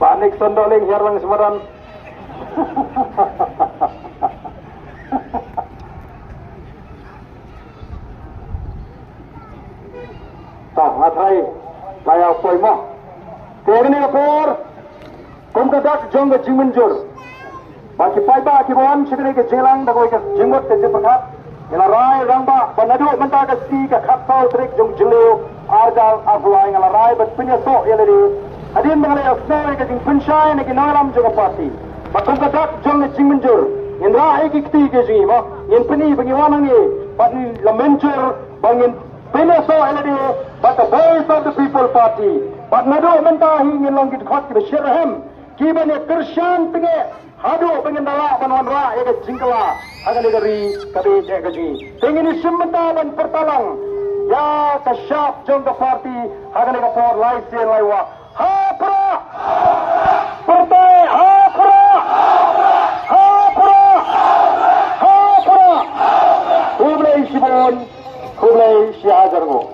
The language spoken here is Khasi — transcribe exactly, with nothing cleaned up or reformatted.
Panik sondok ling hiar lang semadan. Ta, nga trai. Laya poi mo. Te kane ka por. Kum ka dak jong ka jingmynjur. Ba ki paidbah ki wan sha kane ka jingïalang da kawei ka jingmut ka jingpyrkhat. Nga la rai rangbah ba naduh mynta ka sngi ka khatsaw tarik jong Jylliew arhajar arphew lai nga la rai ban pynïasoh ïa lade. Hadien ba nga la ïasnoh ïa ka jingpynshai na ki nongïalam jong ka party. Ba kum ka dak jong ka jingmynjur. Ngin rah ïa ki kti ki jong ngi mo. Ngin pyni ba ngi wan hangne. Ba ngi la mynjur ba ngin pynïasoh ïa lade. Ba ka Voice of the People Party. Ba naduh mynta hi ngin long ki dkhot kiba shitrhem. Kiba ngi kyrshan tynge haduh ba ngin da lah ban wanrah ïa ka jingkylla ha kane ka ri ka beit ka jong ngi. Te ngin ïa shim bynta ban pyrta lang ïa ka shap jong ka party ha kane ka por lai sien lai wah. Ha prah! Pyrta ha prah! Ha prah! Ha prah! Khublei shibun, khublei shihajar nguh.